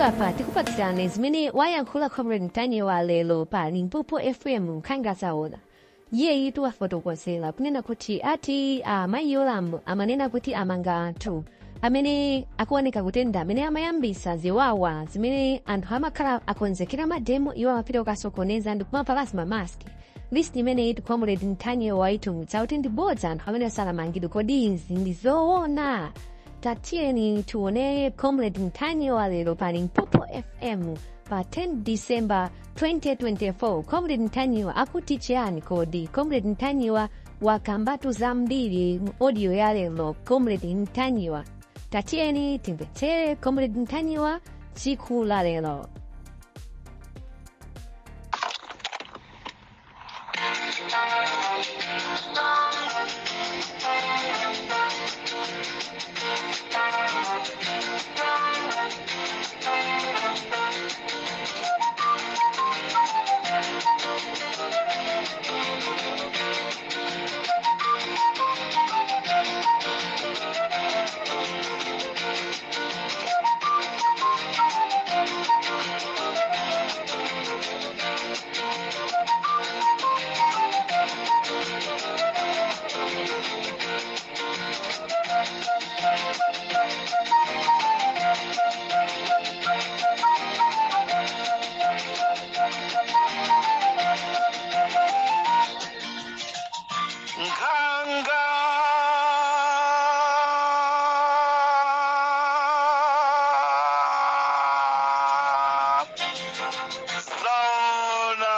Posachedwapa tikupatsirani zimene wayankhula Comrade Ntanyiwa lero pa Limpopo FM Nkhanga Zaona. Iyeyitu wafotokozera kunena kuti ati amayi Yolamu amanena kuti amanga anthu amene akuoneka kuti ndi amene amayambisa ziwawa zimene anthu amakhala akonzekera mademo, iwo amapita kukasokoneza ndi kumavala mamaski. List imeneyitu Comrade Ntanyiwa waitulutsa kuti ndi bodza, anthu amene sanamangidwe. Kodi izi ndi zoona? Tatiyeni tione Comrade Ntanyiwa lero pa Limpopo FM pa 10 December 2024. Comrade Ntanyiwa akuti chiyani kodi? Comrade Ntanyiwa wakambatu zambiri mu audio ya lero. Comrade Ntanyiwa, tatiyeni timvetsere Comrade Ntanyiwa tsiku la lero. Nkhanga Zaona.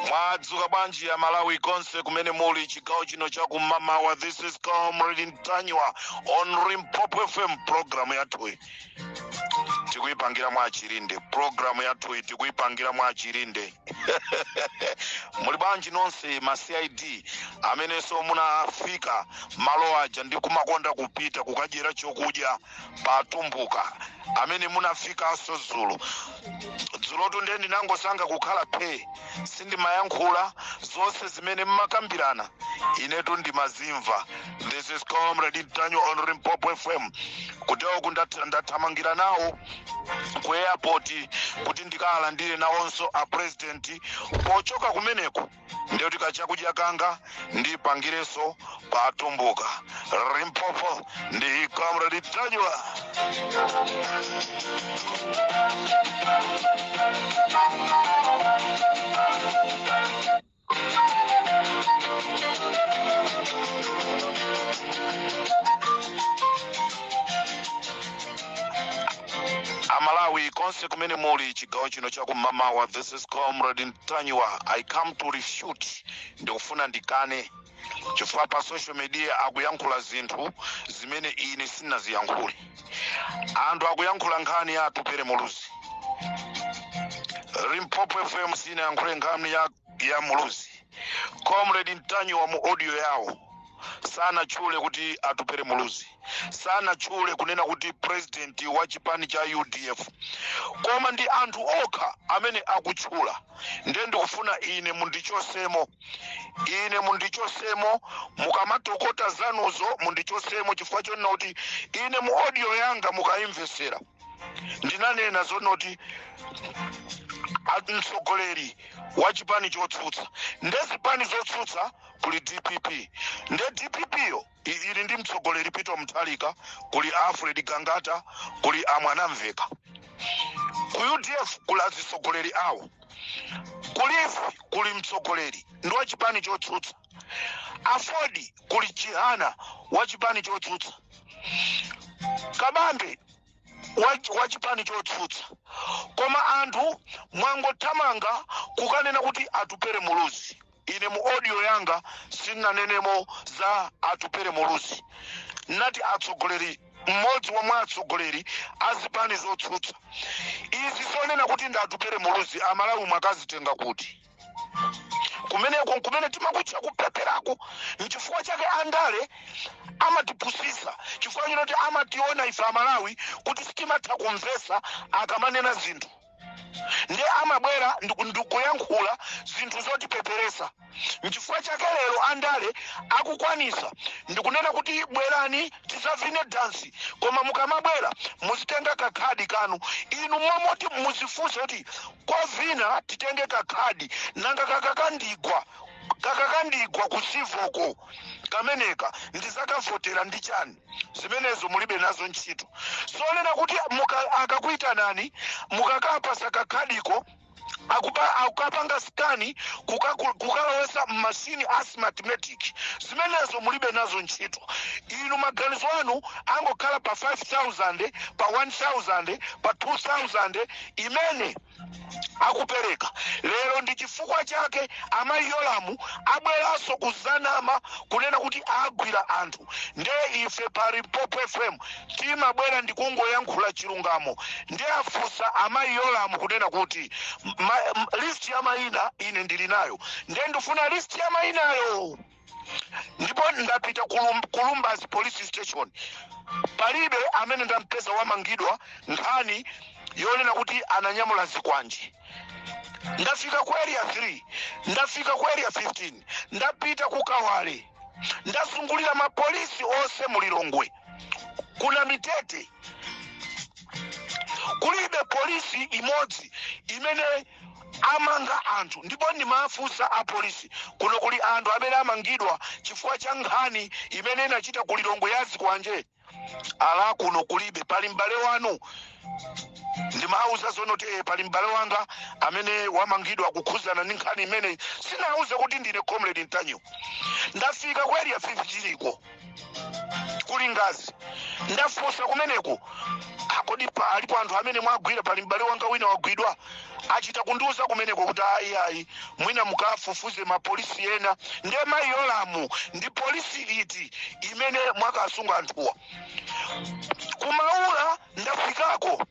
Mwadzuka bwanji ya Malawi konse kumene muli chigawo chino cha kumamawa? This is Comrade Ntanyiwa on Limpopo FM. Programu yathuyi tikuyipangira mwa Chilinde. Programu yathuyi tikuyipangira mwa Chilinde. Muli bwanji nonse ma CID amenenso munafika malo aja ndi kumakonda kupita kukadyera chokudya pa Tumbuka, amene munafikanso dzulo? Dzulotu ndiye ndinangosankha kukhala phe, sindimayankhula. Zonse zimene mmakambirana inetu ndimazimva. This is Comrade Ntanyiwa on Limpopo FM. Kuteroku ndathamangira nawo ku airport kuti ndikalandire nawonso a president. Pochoka kumeneko ndiye kuti kachakudya kanga ndipangirenso pa Tumbuka. Limpopo ndi Comrade Ntanyiwa. Amalawi konse kumene muli chigawo chino chakumamawa, this is Comrade Ntanyiwa. I come to refute. Ndikufuna ndikane chifukwa pa social media akuyankhula zinthu zimene ine sindinaziyankhule. Anthu akuyankhula nkhani ya Atupele Muluzi. Limpopo FM sinayankhule nkhani ya Muluzi. Comrade Ntanyiwa mu audio yawo sanatchule kuti Atupele Muluzi, sanatchule kunena kuti president wa chipani cha UDF, koma ndi anthu okha amene akutchula. Ndiye ndikufuna ine mundichosemo, ine mundichosemo. Mukamatokota zanuzo mundichosemo, chifukwa chonena kuti ine mu audio yanga mukayimvesera ndinanena zonoti mtsogoleri wa chipani chotsutsa. Nde zipani zotsutsa kuli DPP, nde DPP yo ili ndi mtsogoleri Peter Mutharika, kuli Alfred Gangata, kuli a Mwanamveka. Ku UDF kuli azitsogoleri awo, kulifi kuli mtsogoleri ndi wa chipani chotsutsa, AFORD kuli Chihana wa chipani chotsutsa, Kabambe wa chipani chotsutsa. Koma anthu mwangothamanga kukanena kuti Atupele Muluzi. Ine mu audio yanga sindinanenemo za Atupele Muluzi. Nati atsogoleri, mmodzi wa mwa atsogoleri a zipani zotsutsa. Izi zonena kuti ndi Atupele Muluzi, Amalawi mwakazitenga kuti? Kumeneko kumene timakutcha kupeperako. Nchifukwa chake andale amatipusisa, chifukwa chinoti amationa ife Amalawi kuti sitimatha kumvesa akamanena zinthu. Ndiye amabwera ndikuyankhula zinthu zotipeperesa. Nchifukwa chake lero andale akukwanisa ndikunena kuti bwerani tisavine dansi, koma mukamabwera muzitenga kakhadi kanu. Inu momoti muzifunse kuti kovina titenge kakhadi, nanga kakakandigwa kakakandigwa kusivoko kameneka ndizakavotera ndi chani? Zimenezo mulibe nazo ntchito. Sonena kuti akakuitanani, mukakapasa kakhadiko, akukapanga scan, kukalowesa mmashini a Smartmatic. Zimenezo mulibe nazo ntchito. Inu maganizo anu angokhala pa 5000, pa 1000, pa 2000 imene akupereka lero. Ndi chifukwa chake amayi Yolamu abweranso kuzanama kunena kuti agwira anthu. Ndiye ife pa Limpopo FM timabwera ndikungoyankhula chilungamo. Ndiye afunsa amayi Yolamu kunena kuti list ya mayina ine ndili nayo, ndiye ndifuna list ya mayinayo. Ndipo ndapita ku Lumbadzi Police Station, palibe amene ndampeza wamangidwa nkhani yonena kuti ananyamula zikwanje. Ndafika ku Area 3, ndafika ku Area 15, ndapita ku Kawale, ndazungulira mapolisi onse mulilongwe, kuna Mitete, kulibe polisi imodzi imene amanga anthu. Ndipo ndimafunsa apolisi kuno, kuli anthu amene amangidwa chifukwa cha nkhani imene inachita ku Lilongwe ya zikwanje? Ala, kuno kulibe. Pali m'bale wanu. Ndimauza zonoti pali m'bale wanga amene wamangidwa kukhuzana ndi nkhani imene. Sinauze kuti ndine Comrade Ntanyiwa. Ndafika ku Area 50 kuli ngazi, ndafunsa kumeneko, akodi alipo anthu amene mwagwira? Pali m'bale wanga wina wagwidwa. Achita kundiuza kumeneko kuti ayi, ayi, mwina mukafufuze mapolisi ena. Ndiye mayi Yolamu, ndi polisi iti imene mwakasunga anthuwa? Kumaula ndafikako,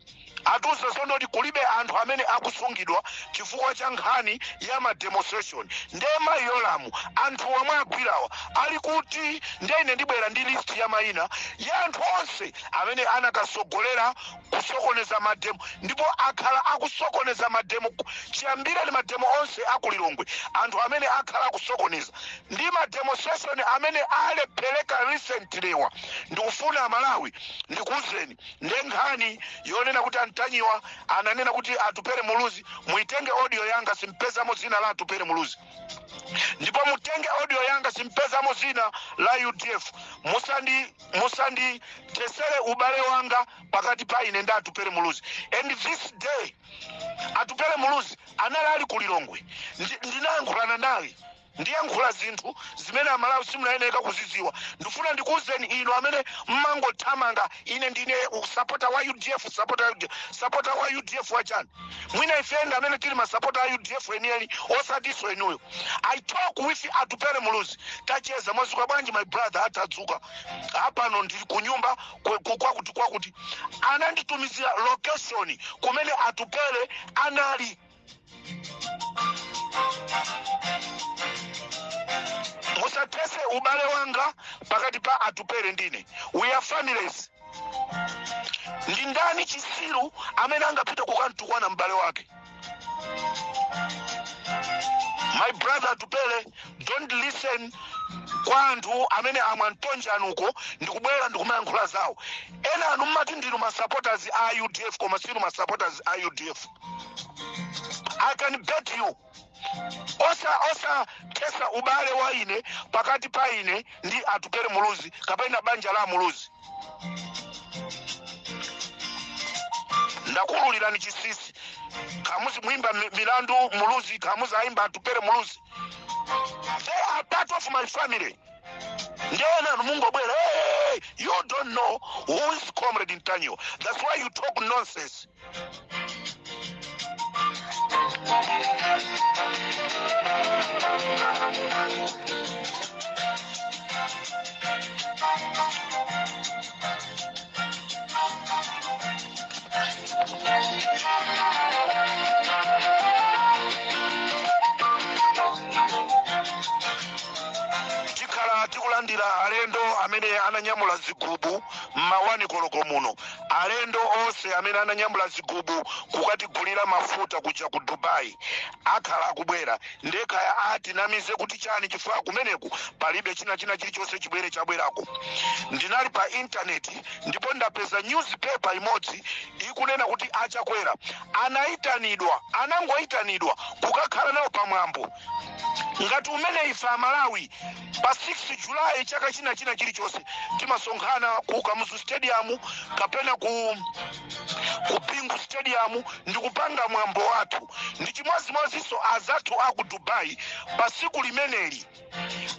atiuza zonoti kulibe anthu amene akusungidwa chifukwa cha nkhani ya ma demonstration. Ndiye mayi Yolamu, anthu omwe agwirawa ali kuti? Ndiye ine ndibwera ndi list ya mayina ya anthu onse amene anakasogolera kusokoneza mademo, ndipo akhala akusokoneza mademo chiyambire ndi mademo onse akulilongwe. Anthu amene akhala akusokoneza ndi ma demonstration amene alephereka recently wa, ndikufuna Amalawi ndikuwuzeni. Nde nkhani yonena kuti Antanyiwa ananena kuti Atupere Muluzi, muitenge audio yanga, simpezamo zina la Atupere Muluzi. Ndipo mutenge audio yanga, simpezamo zina la UDF. Musanditesere ubale wanga pakati pa ine ndi Atupere Muluzi. And this day Atupere Muluzi anali ali ku Lilongwe. Ndinayankhulana naye, ndiyankhula zinthu zimene Amalawi simunayeneka kuziziwa. Ndifuna ndikuwuzeni inu amene mmangothamanga, ine ndine supporter wa UDF, supporter wa UDF, supporter wa UDF wachani? Mwina ifende amene tili masapota a UDF enieni, osatiso inuyo. I talk with Atupere Muluzi, tacheza, "Mwazuka bwanji, my brother?" Atadzuka, "Apano ndili kunyumba kwakuti kwakuti." Ananditumizira location kumene Atupere anali. Musathese ubale wanga pakati pa Atupere ndine. We are families. Ndi ndani chisiru amene angapite kukantukwana m'bale wake? My brother Atupere, don't listen kwa anthu amene amwa mtonjanuko ndikubwera ndikumayankhula zawo. Ena anu mmati ndinu ma supporters a UDF, koma sinu ma supporters a UDF, I can bet you. Osa thesa ubale wa ine pakati pa ine ndi Atupere Muluzi kapena banja la Muluzi. Ndakululirani chisisi. Kamuzi mwimba milandu Muluzi, kamuzi aimba Atupere Muluzi, they are part of my family. Ndena mungobwera, hey, you don't know who is Comrade Ntanyiwa. That's why you talk nonsense. Tikhala tikulandira alendo. Alendo amene ananyamula zigubu mma 1 koloko muno, alendo onse amene ananyamula zigubu kukatigulira mafuta kuja ku Dubai akhala akubwera. Ndekhaya atinamize kuti chani, chifukwa kumeneku palibe china chilichonse chibwere chabwerako. Ndinali pa intaneti ndipo ndapeza newspaper imodzi ikunena kuti aChakwera anayitanidwa, anangoyitanidwa kukakhala nawo pamwambo ngati umene ife Amalawi pa 6 Julayi chaka china chilichonse timasonkhana ku Kamuzu Stadium kapena ku Bingu Stadium ndi kupanga mwambo wathu. Ndi chimodzimodzinso azathu aku Dubai, pa siku limeneli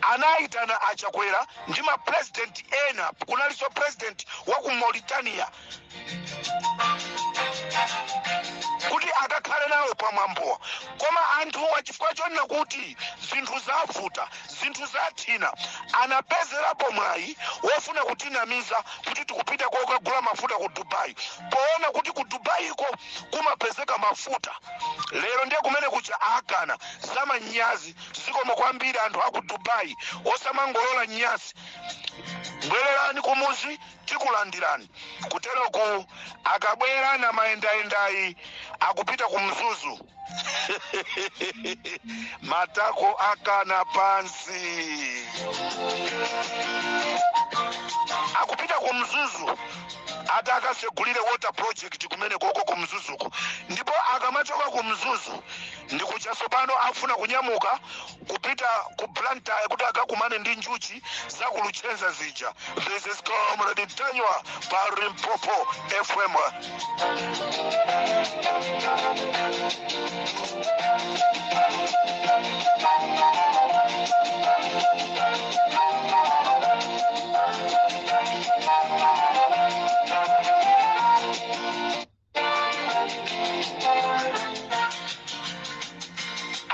anayitana aChakwera ndi mapresident ena, kunalinso president wa ku Mauritania, kuti akakhale nawo pamwambowa. Koma anthuwa, chifukwa chonena kuti zinthu zavuta, zinthu zathina, anapezerapo mwayi wofuna kutinamiza kuti tikupita kokagula mafuta ku Dubai, poona kuti ku Dubaiko kumapezeka mafuta. Lero ndiye kumene kucha akana zamanyazi. Zikomo kwambiri anthu aku Dubai, osamangolola nyasi, bwererani kumuzi, tikulandirani. Kuteroku akabwera na mayendayendayi akupita ku Mzuzu, matako akana pansi, akupita ku Mzuzu ati akasegulire water project kumene koko ku Mzuzuko. Ndipo akamachoka ku Mzuzu ndikuchaso pano afuna kunyamuka kupita ku Blantyre kuti akakumane ndi njuchi za ku Luchenza zija. This is Comrade Ntanyiwa pa Limpopo FM.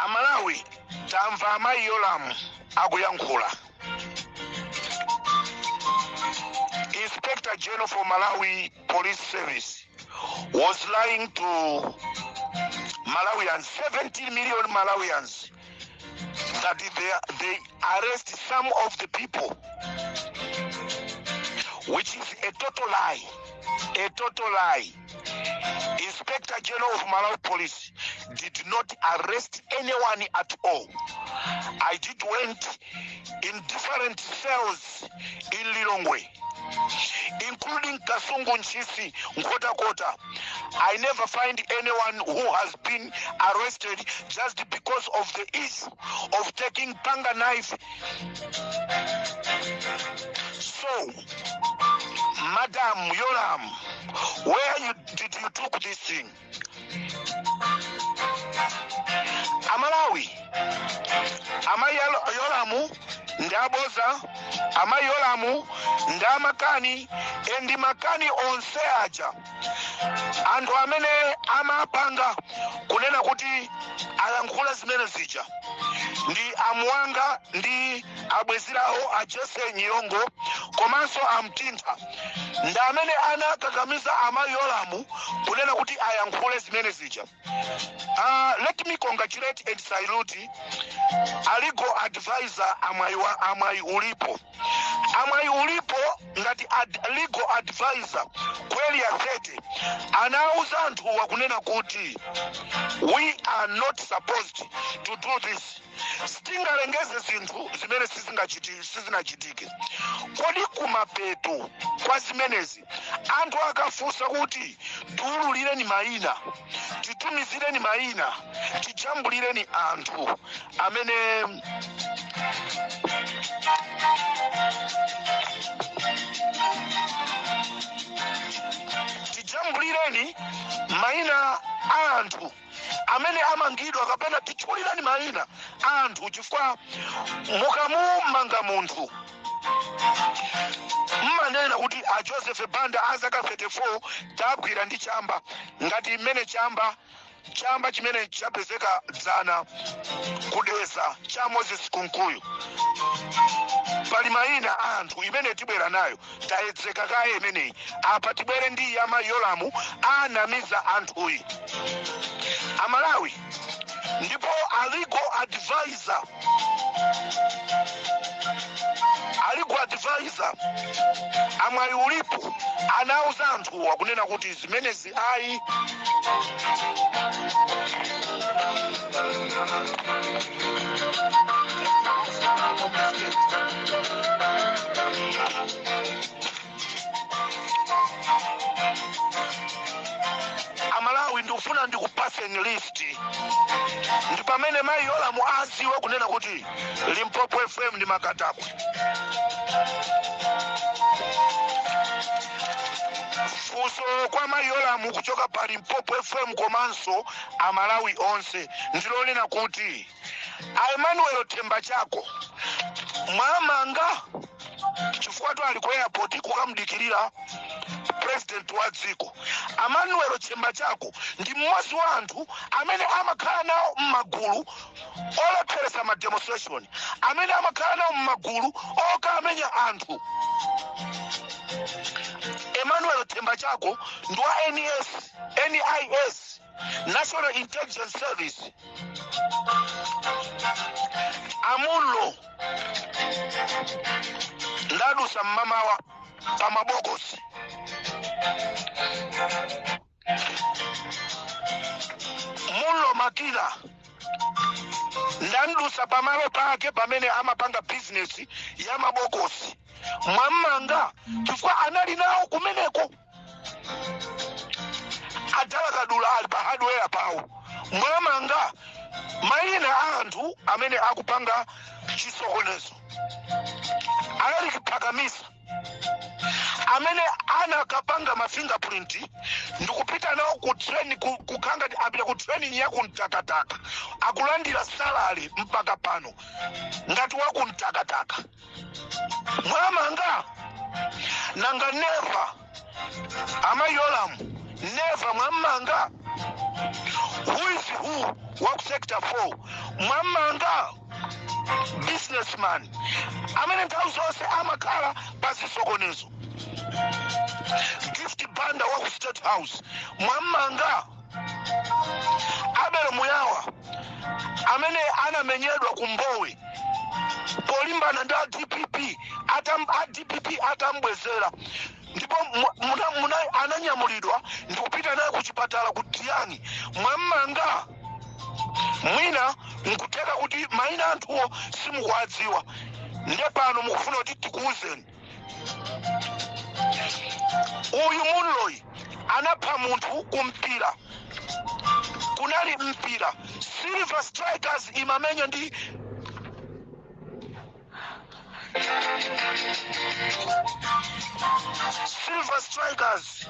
Amalawi, tamva amayi Yolamu akuyankhula. Inspector General for Malawi Police Service was lying to Malawians, 17 million Malawians, that they arrest some of the people, which is a total lie, a total lie. Inspector General of Malawi Police did not arrest anyone at all. I did went in different cells in Lilongwe, including Kasungu, Ntchisi, Nkhotakota. I never find anyone who has been arrested just because of the issue of taking panga knife. So, Madam Yolam, where did you took this thing? Amalawi, amayi Yolamu ndaboza, amayi Yolamu ndamakani, endi makani onse aja anthu amene amapanga kunena kuti ayankhula zimene zija ndi amuwanga ndi abwezirawo a Jese Nyiongo komanso amtintha, ndi amene anakakamiza amayi Yolamu kunena kuti ayankhule zimene zija. Let me congratulate and salute a legal advisor Amwayi, wa Amwayi Ulipo. Amwayi Ulipo ngati legal advisor kweli ya 30 anauza anthuwa kunena kuti we are not supposed to do this, sitingalengeze zinthu zimene sizinachitike. Kodi kumapeto kwa zimenezi anthu akafunsa kuti tiululireni mayina, titumizireni mayina, tijambulireni anthu amene tijambulireni mayina a anthu amene amangidwa kapena titchulireni mayina a anthu, chifukwa mukamumanga munthu mmanena kuti a Joseph Banda a zaka 34 tagwira ndi chamba, ngati mmene chamba chimene chapezeka dzana kudeza cha Moses Kunkuyu. Pali mayina a anthu imene tibwera nayo, tayedzeka kaye imeneyi apa, tibwere ndi ya mayi Yolamu anamiza anthuyi. Amalawi, Ndipo a legal advisor, a legal advisor amwayi ulipo anauza anthuwa kunena kuti zimenezi ayi. Amalawi, ndikufuna ndikupaseni list, ndi pamene mayi Yolamu aziwe kunena kuti Limpopo FM ndi makatakwe. Funso kwa mayi Yolamu kuchoka pa Limpopo FM komanso Amalawi onse ndilonena kuti a Emmanuel Themba Chako mwamanga chifukwa tu ali ku airport kukamudikirira president wa dziko. Emmanuel Themba Chako ndi mmodzi wa anthu amene amakhala nawo m'magulu olepheresa ma demonstration, amene amakhala nawo m'magulu okamenya anthu. Emmanuel Themba Chako ndi wa NS, NIS, National Intelligence Service. Amulo ndadusa mmamawa pa mabokosi. Mulo Makina ndandusa pamalo pake pamene amapanga bizinesi ya mabokosi. Mwammanga chifukwa anali nawo kumeneko. Adala Kadula ali pa hardware pawo. Mwamanga mayina a anthu amene akupanga chisokonezo. Eric Phakamisa amene anakapanga ma fingerprint ndikupita nawo ku train, kukhanga apita ku training ya kumtakataka, akulandira salary mpaka pano ngati wa kumtakataka. Mwamanga nanga Neva, amayolamu Neva mwammanga. Who is who wa ku Sector 4 mwammanga, businessman amene nthawi zonse amakhala pa zisokonezo. Gift Banda wa ku State House mwammanga. Abel Muyawa amene anamenyedwa ku Mbowe polimbana ndi a DPP, a DPP atambwezera ndipo ananyamulidwa ndikupita naye ku chipatala ku Diani, mwammanga. Mwina nkutheka kuti mayina anthuwo simukuwadziwa, nde pano mukufuna kuti tikuwuzeni. Uyu Munloyi anapha munthu kumpira, kunali mpira, Silver Strikers imamenya ndi Silver Strikers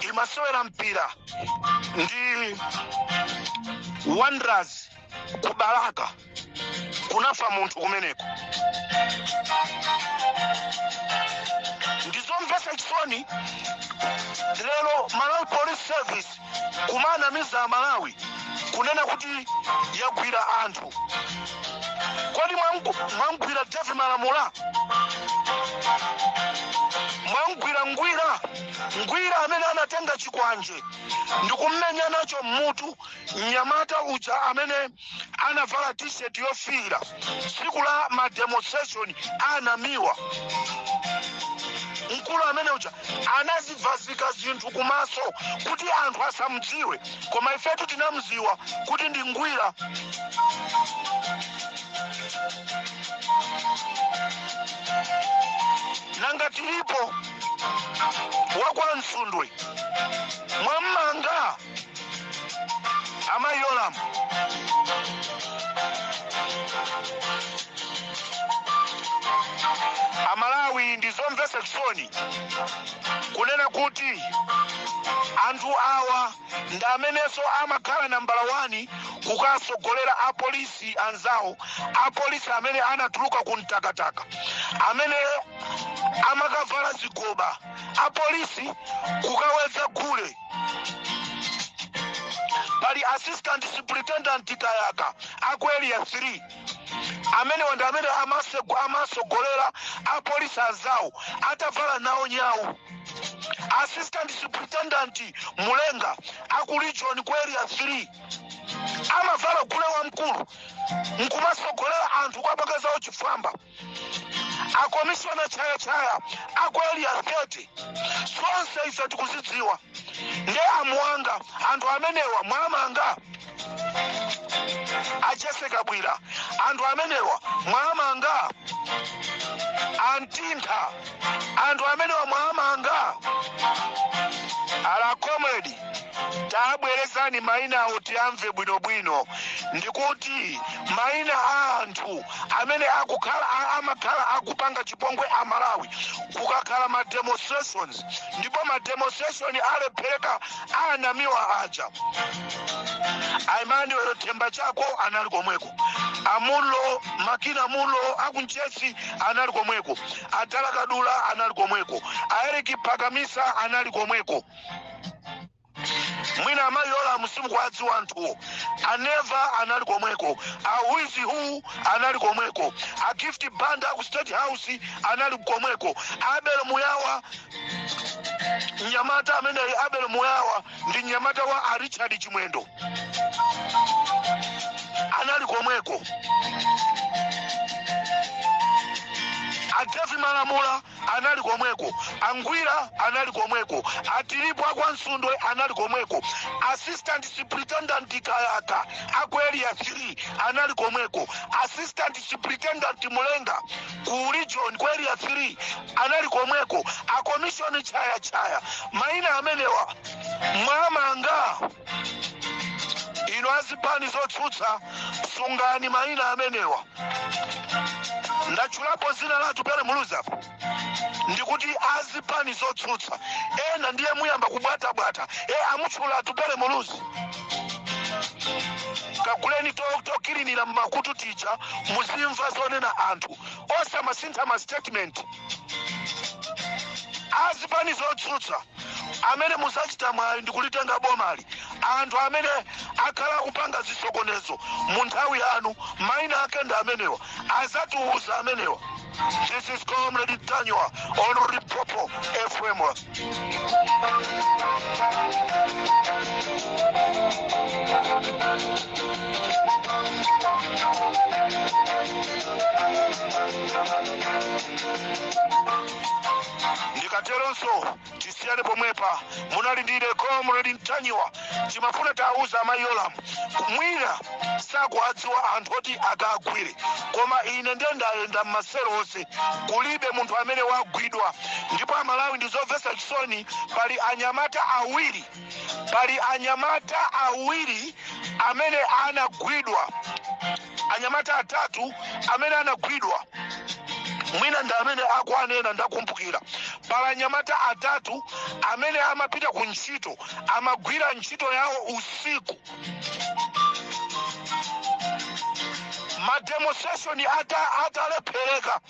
imasewera mpira ndi Wanderers ku Balaka, kunafa munthu kumeneko. Ndizomvetsa chisoni lero Malawi Police Service kumanamiza Malawi kunena kuti yagwira anthu. Kodi mwamgwira David Malamula? Mwamgwira Ngwira? Ngwira amene anatenga chikwanje ndikummenya nacho mmutu mnyamata uja amene anavala t-shirt yofiira tsiku la ma demonstration anamiwa. Mkulu amene uja anazivazika zinthu kumaso kuti anthu asamudziwe, koma ifetu tinamziwa kuti ndi Ngwira. Nanga tilipo wakwa Msundwe mwammanga amayolamu. Amalawi, ndizomvetsa chisoni kunena kuti anthu awa ndi amenenso amakhala nambala 1 kukasogolera apolisi anzawo, apolisi amene anatuluka ku mtakataka, amene amakavala zigoba, apolisi kukawedza gule. Pali Assistant Superintendent Kayaka aku Area 3. Amenewa ndi amene amasogolera apolisi anzawo atavala nawo nyawu. Assistant Superintendent Mulenga aku Region ku Area 3 amavala gule wamkulu nkumasogolera anthu kwapanga zawo chifwamba. A Commissioner Chayachaya aku Area 30. Zonse ife tikuzidziwa. Nde amuwanga anthu amenewa mwamanga? A Jessie Kabwila, anthu amenewa mwamanga? Antintha, anthu amenewa mwamanga? Ala comrade, tabwerezani mayina awo tiyamve bwinobwino. Ndikuti mayina a anthu amene akukhala amakhala akupanga chipongwe Amalawi kukakhala ma demonstrations, ndipo ma demonstration alephereka anamiwa aja. Aemmanuel Themba Chako anali komweko, Amulo Makina Mulo akunchesi anali komweko, Adala Kadula anali komweko, Aeriki Pakamisa anali komweko. Mwina amayi ola musimukuwadziwa anthuwo. Aneva anali komweko, Awizi hu anali komweko, A Gift Banda ku State House anali komweko, Abel Muyawa, mnyamata amene Abel Muyawa ndi mnyamata wa a Richard Chimwendo, anali komweko, A Devi Malamula anali komweko, Angwira anali komweko, Atilipo akwansundwe anali komweko, Assistant Superintendent Kayaka aku Area 3 anali komweko, Assistant Superintendent Mulenga ku Region ku Area 3 anali komweko, A Commissioner Chaya Chaya. Mayina amenewa mwamanga? Ino azipani zotsutsa, sungani mayina amenewa. Ndatchulapo zina la Atupele Muluzi apo. Ndikuti azipani zotsutsa ena ndiye muyamba kubwatabwata, e amutchula Atupele Muluzi. Kaguleni tokilinira mmakutu tija, muzimva zonena anthu, osamasintha ma statement. Azipani zotsutsa amene muzachita mwayi ndikulitenga bomali, anthu amene akhala akupanga zisokonezo mu nthawi yanu, mayina ake ndi amenewa, azatiuza amenewa. This is Comrade Ntanyiwa on Limpopo FM. Ndikateronso tisiyane pomwepa. Munali ndine Comrade Ntanyiwa. Timafuna tauza amayi Yolamu, mwina sakuwadziwa anthu oti akagwire, koma ine ndiye ndayenda mmasero onse, kulibe munthu amene wagwidwa. Ndipo Amalawi, ndizomvetsa chisoni, pali anyamata awiri amene anagwidwa, anyamata atatu amene anagwidwa, mwina ndi amene akuanena. Ndakumbukira, pali anyamata atatu amene amapita ku ntchito, amagwira ntchito yawo usiku. Ma demonstration atalephereka,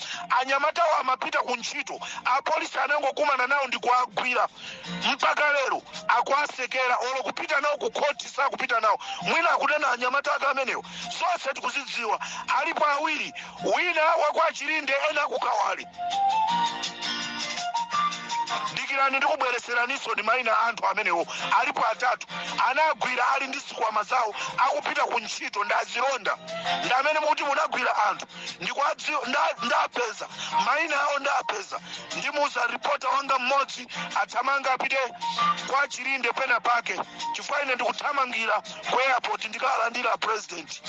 anyamatawo amapita ku ntchito, apolisi anangokumana nawo ndi kuagwira. Mpaka lero akuasekera, olo kupita nawo ku khoti sakupita nawo. Mwina akunena anyamata ake amenewo. Zonse tikuzidziwa. Alipo awiri, wina wakwa Chilinde, ena akukawali. Dikirani, ndikubwereseraninso ndi mayina a anthu amenewo. Alipo atatu anagwira ali ndi zikwama zawo akupita ku ntchito, ndi azilonda, ndi amene mukuti munagwira anthu. Ndapeza mayina awo, ndapeza. Ndimuuza reporter wanga mmodzi athamanga apite kwa Chilinde pena pake, chifukwa ine ndikuthamangira ku airport ndikalandira president.